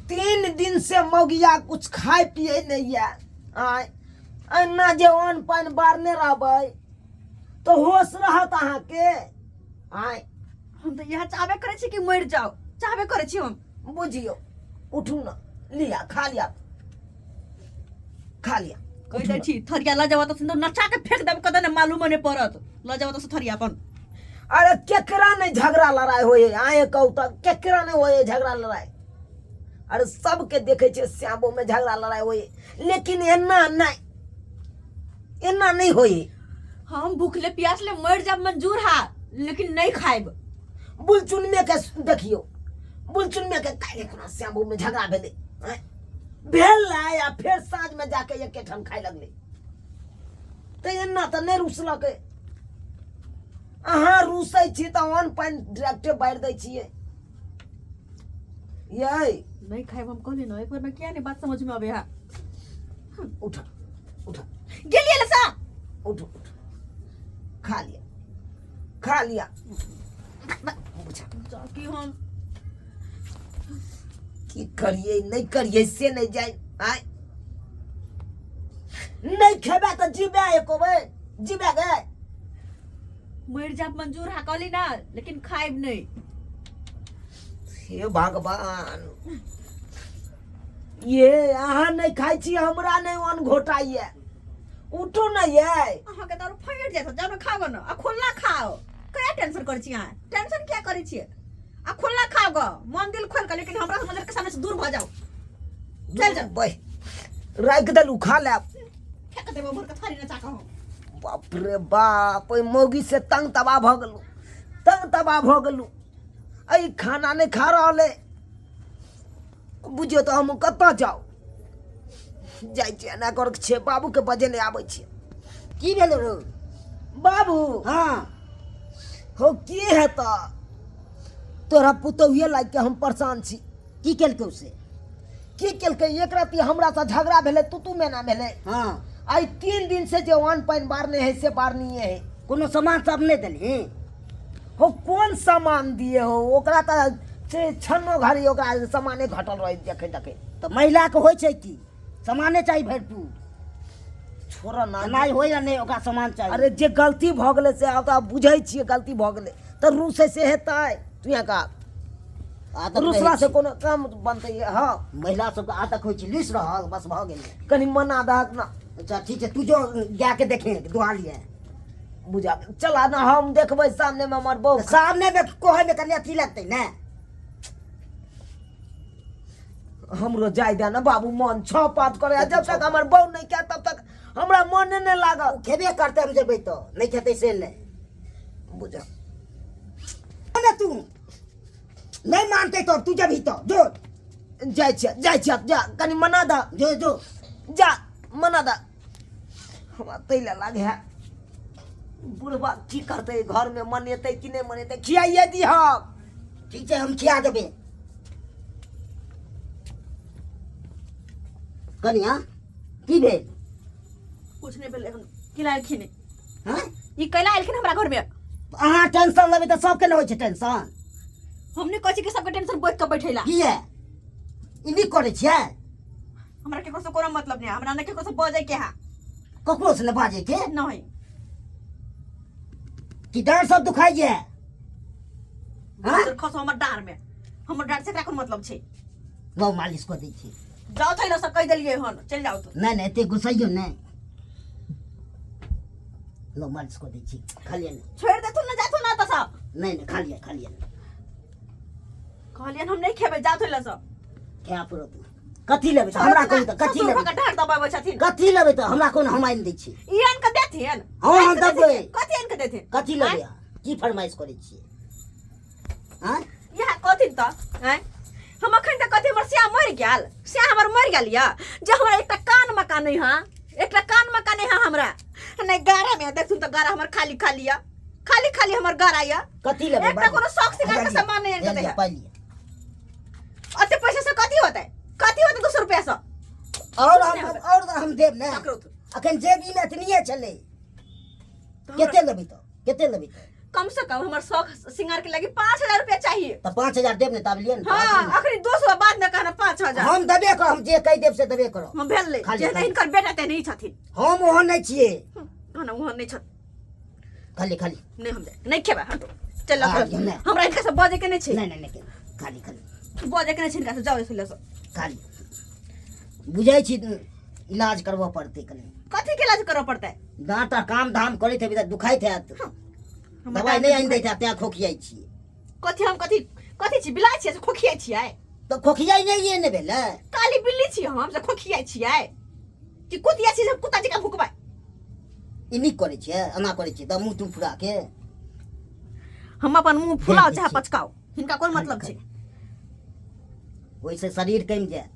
3 दिन से मौगिया कुछ खाए पिए नहीं है। आय एना जे अन्न पानि बारने रहबै तऽ होश रहत अहाँके? आय हम तऽ इएह चाहबे करै छी कि मरि जाउ, चाहबे करै छी हम। बुझियौ, उठू ने, लिया खा लिया, खा लिया। कहि दै छी थरिया लऽ जाब तऽ सुन्दर नचा के फेंक देब, कतऽ ने मालूमो नहि पड़त। लऽ जाब तऽ थरिया अपन। अरे केकरा नहीं झगड़ा लड़ाई होए? आए कहू तऽ केकरा नहीं होए झगड़ा लड़ाई? अरे सबके देखे छियै श्यामो में झगड़ा लड़ाई होए, लेकिन एना नहीं, एना नहीं होए। हम भूखले प्यासले मर जाब मंजूर हा, लेकिन नहीं खाइब। बुलचुनमे के देखियौ, बुलचुनमे के काल्हि खुना श्यामो में झगड़ा भेलै, आँय? भेल आ फेर साँझ में जाके एकेठाम खाय लगलै, तऽ एना तऽ नहि रुसलकै। अहाँ रुसै छी तऽ अन्न पानि डायरेक्टे बारि दै छियै यै। नहीं खाइब हम कहली ना एक बार में, किया नहीं बात समझ में आवे हा? उठ उठ। गेलिए लसा। उठ उठ, खा लिया, खा लिया। की हम की करिए नहीं करिए से नहीं जाए। आय नहीं खेबे तऽ जीबे एको बेर जीबे गए? मर जाब मंजूर हा कहली ना, लेकिन खाइब नहीं। हे भगवान, ये अहाँ नहीं खाइ छी, हमरा नहीं अन्न घोटाइए। उठू ने ये। अहाँके दारू फैट जायत, जाउ ने खाओ ने, आ खुल्ला खाओ। कया टेंशन करै छी अहाँ? टेंशन किया करै छियै? आ खुल्ला खाओ ग, मन दिल खोल के, लेकिन हमरा नजर के सामने से दूर भऽ जाउ, चल जाउ। बहि राखि देलू, खा लेब। फेंक देबो भर के थारी नचा कऽ हम। बाप रे बाप, ओहि मौगी से तंग तबाह भऽ गेलू, तंग तबाह भऽ गेलू। एहि खाना नहि खा रहल अइ, बुझियौ तऽ हम कतऽ जाउ? जाइ छियै, एना कर छियै, बाबूके बजेने आबै छियै। की भेलो रौ बाबू? हाँ। हो की हेतऽ, तोरा पुतौहिए लागि के हम परेशान छी। की केलकौ से? की केलकै, एक राति हमरासँ झगड़ा भेलै, तू तू मेना भेलै। हाँ। आइ 3 दिन से जे अन्न पानि बारने है से बारनिए है। कोनो सामान सब नहि देलही? हो कोन सामान दिए हो ओकरा? तऽ से छन्नो घड़ी ओकरा सामाने घटल रहै देखै देखै। तऽ महिलाके होइ छै की सामाने चाही भरपूर। छोड़ ना। नहि होइ या नहि, ओकरा सामान चाही। अरे जे गलती भऽ गेलै से आब तऽ बुझै छियै, गलती भऽ गेलै तऽ रूसै से हेतै? तू यहाँ का आदत रहै रुसला से छै। कोनो काम बनतै? हँ, महिला सबके आदत होइ छै, लुसि रहल बस भऽ गेलै। कनि मना दहक ना। अच्छा ठीक छै, तू जो गायके देखे दुहा लिए। बुझा चला ना, हम देखबै सामने में हमर बहू। सामने में कहै में कनि अथी लगतै ने। हमरो जाय दे ना बाबू, मन छह पाँच करे। जब तक हमर बहू नहीं क्या तब तक हमरा मन नहीं लागल। ओ खेबे करतै, हम जेबै तऽ नहि खेतै से नहि। बुझा ने तू नहि मानतै तऽ तू जेबही तऽ जो। जाइ छियै, जाइ छियै, जा कनि मना दऽ। जो जो। जा मना दऽ। हमरा ताहि लए लागे है बुढ़बा की करतै घरमे, मनेतै कि नहि मनेतै? खियाइए दिहक। ठीक छै, हम खिया देबै। कनिया, की भेल? कुछ नहीं भेलै हन। केला एलखिन? हँ? ई कैला एलखिन हमरा घर में? अहाँ टेंशन लेबै तऽ सबके ने होइ छै टेंशन। हम नहीं कहै छी कि सबके टेंशन बैठ के बैठेला। किया ई नीक करै छियै? हमरा केकरो से कोनो मतलब नहीं है, हमरा ने केकरो से बजै के है। ककरो से ने बाजै के? नहीं। कि डाँर सब दुखाइए? हाँ? खसो हमर डाँर में, हमर डाँर से एकरा कोन मतलब छै? लौ मालिश कऽ दै छी। जाउ थैला सब कहि देलियै हन, चलि जाउ तो। नहि नहि, एते गुस्सैयौ नहि। लौ मालिश कऽ दै छी, खा लिअ ने। छोड़ि देथुन ने, जाथुन ने तऽ सब। नहि नहि, खा लिअ, खा लिअ ने। कहलियनि हम नहि खेबै, जाउ थैला सब। खाय पड़त। कथी लेबै तऽ हमरा कहू तऽ कथी ससुर लेबै? भऽ कऽ डाँट दबाबै छथिन। कथी लेबै तऽ हमरा कोन, हम आनि दै छी। ई आनि कऽ देथिन? हँ, आनि कऽ देबै। देथिन? कथी आनि कऽ देथिन? कथी लेबै अहाँ? की फरमाइश करै छियै? आँय? इएह कहथिन तऽ आँय, हम अखन तक कथी, हमर श्याम मरि गेल, श्याम हमर मरि गेल यऽ जे हमरा एकटा कान मका नहि हँ, एकटा कान मका नहि हँ हमरा नहि गारा में। देखथुन तऽ गारा हमर खाली खाली यऽ, खाली खाली हमर गारा यऽ। कथी लेबै? एकटा कोनो शौक सिंगार के सामान नहि आनि कऽ दैया। पाइ लिअ। अते पैसा से कथी होतै? कथी होतै 200 रुपया से? और हम और हम देब ने। ककरो तो। अखन जेबी में एतनिए छलै। कते लेबै तऽ, कते लेबै तऽ? कम से कम हमर शौक सिंगार के लगी 5000 रुपया चाहिए। तऽ 5000 देब ने तब लिअ ने। हाँ, अखनी 200 बाद न कहना 5000। सजा। हम देबे करब, हम जे कहि देब से देबे करब। हम भेल खाली जेहने खाली। हिनकर बेटा तेहने ही छथिन। हम ओहन नहि छियै। हँ, ओहन नहि छथिन। खाली खाली। नहि, हम जाय नहि खेबै, हटो, चल। आ, नहि। हमरा हिनका से बजै के नहि छै। नहि नहि नहि, खाली खाली। बजै के नहि छै हिनका से, जाउ एहि से। खाली बुझै छी इलाज करबऽ पड़तै कनि। कथी के इलाज करऽ पड़तै? दाँत आ काम धाम करैत हेबै तऽ दुखाइत हैत। हमर दवाइ दाँत नहि आनि दैत हैत, तेँ खोखियाइ छियै। कथी हम कथी कथी छी, बिलाइ छियै से खोखियाइ छियै? तऽ खोखियाइ नहि ये ने भेलै। काली बिल्ली छी हम से खोखियाइ छियै कि कुतिया छी से कुत्ता जकाँ भुकबै? ई नीक करै छियै, एना करै छियै तऽ मुँह तूह फुरा के। हम अपन मुँह फुलाउ दै चाहे छियै। पचकाउ, हिनका कोन मतलब छै? ओहिसँ शरीर कमि जायत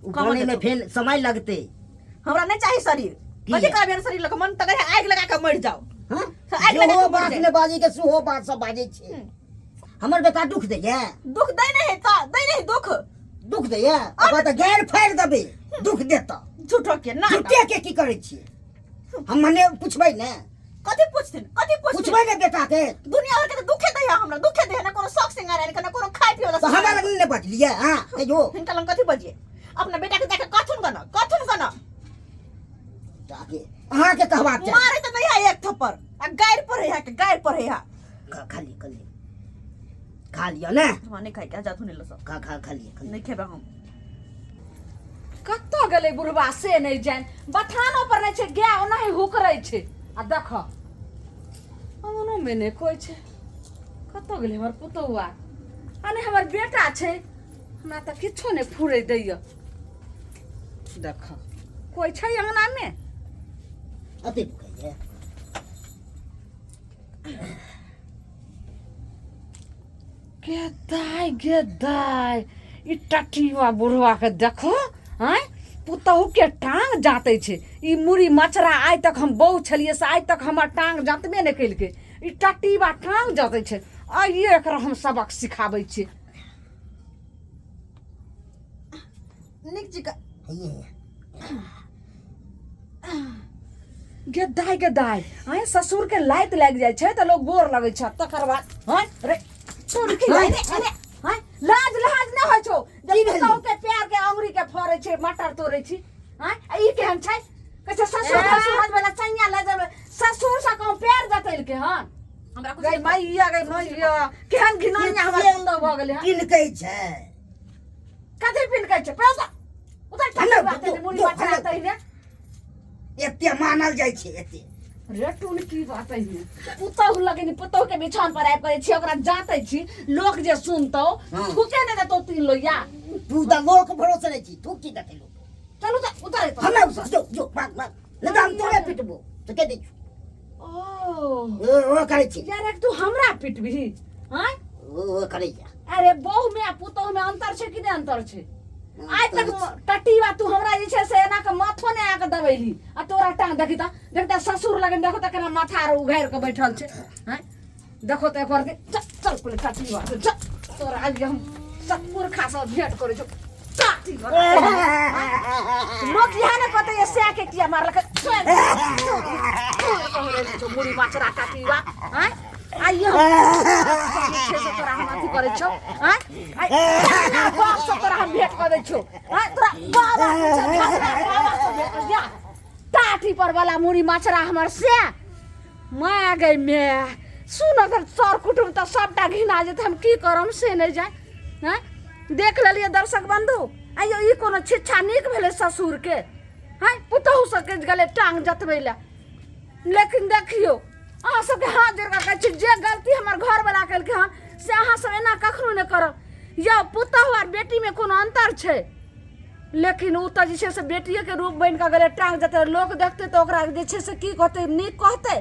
ओ। कम बनैमे जेतौ। फेर समय लगतै। हमरा नहि चाही शरीर। की? कथी करबै हम शरीर लऽ कऽ? मन तऽ करे आगि लगा कऽ मरि जाउ। हँ? तऽ आगि लगा जेहो कऽ मरि बात जाय। नहि बाजै के सेहो बात सब बाजै छै। हमर बेटा दुख दैया? दुख दै नहि है तऽ दै नहि दुख। दुख दैया ओकरा तऽ गैर फाड़ि देबै, दुख देता। झूठो के ना। झूठे के की करै छियै? हम मने पुछबै ने। कथी पूछथिन, कथी पूछथिन? पुछबै ने बेटा के। दुनिया भर के तऽ दुखे दैया, हमरा दुखे दैया, ना कोनो शौक सिंगार है ना कोनो खाय पिए वाला। तऽ हमरा लग नहि बजलियै हँ कहियो? हिनका लग कथी बजिए? अपना बेटा के जाके कथुन गना, कथुन गना। जाके अहाँके कहबाक चाही। मारे तऽ नहीं है एक थप्पड़ आ गारि पर है के गारि पर है। खाली खाली खा लिअ ने। हमरा नहीं खाइ के, जाथुन लो सब। खा खा खा लिअ, खा लिअ। नहीं खेबै हम। कतऽ गेलै बुढ़बा से नहि जानि। बथानो पर नहि छै, गाय ओनाही हुकरै छै। आ देख, अंगनोमे नहि कोइ छै। कतऽ गेलै हमर पुतौआ? आ नहि हमर बेटा छै। हमरा तऽ किछो नहि फुरै दैय। देख, कोइ छै अंगनामे? अते भुखाइए। गे दाइ, गे दाइ, ई टटियुआ बुढ़वा के देखो, आँय, पुतहु के टांग जाँतै छै ई मुड़ी मचरा। आइ तक हम बहू छलियै से आइ तक हमर टांग जाँतबे नहि केलकै, ई टटियुआ टांग जाँतै छै। आइए एकरा हम सबक सिखाबै छियै। नीक जी का। हैये। गे दाइ, गे दाइ, आँय, ससुर के लाइत लागि जाइ छै तऽ लोग गोर लगै छै, तकर बाद आँय रे तोर की अरे अरे। आँय, लाज लाज नहि होइ छौ जे की भेलै? पुतहु के प्यार के अंगुरी के फोड़ै छै, मटर तोड़ै छी? आँय, आ ई केहन छै? कहै छै ससुर ससुर वाला चैया लऽ जेबै। ससुर से कहूँ पैर जतेलकै हन? हमरा कुछ गई मैया, गई मैया, केहन घिनौनिया हमर पुतहु भऽ गेलै हन। किनकै छै। कथी पिनकै छै? पैसा उधर हल्ला, टका बात दो, मुड़ी दो, बचा हल्ला। तहिने। एते मानल जाइ छै एते। रे टुन, की बात है? पुतहु लगेनी पुतहु के बिछान पर आबि करै छी, ओकरा जाते छी, लोक जे सुनतौ थूके नहि देतौ तीन लोहिया। तू तऽ लोक भरोसे नहि छी, तू की देतै लोक? चलू तऽ उतर। हमरा जो जो, भाग भाग, नहि तऽ हम तोरे पिटबो तऽ के दै छौ। ओ ओ ओ करै छी। यार, एक तू हमरा पिटबिही? आँय? ओ ओ करै छै। अरे, बहु में आ पुतहु में अंतर छै कि नहि अंतर छै? आइ तक टटीवा तू हमरा जे छै से एना के माथो नहि आके दबेली आ तोरा टांग देखी तऽ देखता ससुर लगन। देखो तऽ केना माथा आर उघारि के बैठल छै। आँय, देखो तऽ एक बार चल चल पहिले टटीवा से चल। तोरा आज हम सतपुरखा से भेंट करै छौ। टाटी लोक इएह ने कहतै ये सएह के किया मारलकै मुड़ी माछरा काटीवा। आँय, आइयो जे छै से तोरा हम अथी करै छौ। आँय, आइ बाप से तोरा हम भेंट कऽ दै छौ। आँय, तोरा बाबा से छै, बाबा से भेंट कर जा। टाटी पर वाला मुड़ी मचरा हमर से माय गई मैं। सुन, अगर सर कुटुम तऽ सबटा घिना जेतै, हम की करम से नहि जाय। आँय, देख लेलियै दर्शक बंधु, आइयो ई कोनो शिक्षा नीक भेलै ससुरके? आँय, पुतहु सबके गेलै टांग जतबै लए। लेकिन देखियौ, अहाँ सबके हाथ जोड़ कऽ कहै छी, जे गलती हमर घरवला केलकै हन से अहाँ सब एना कखनो नहि करब। यौ, पुतहु आर बेटीमे कोनो अन्तर छै? लेकिन ओ तऽ जे छै से बेटिएके रूप बनि कऽ गेलै टांग जतै। लोक देखतै तऽ ओकरा जे छै से की कहतै? नीक कहतै?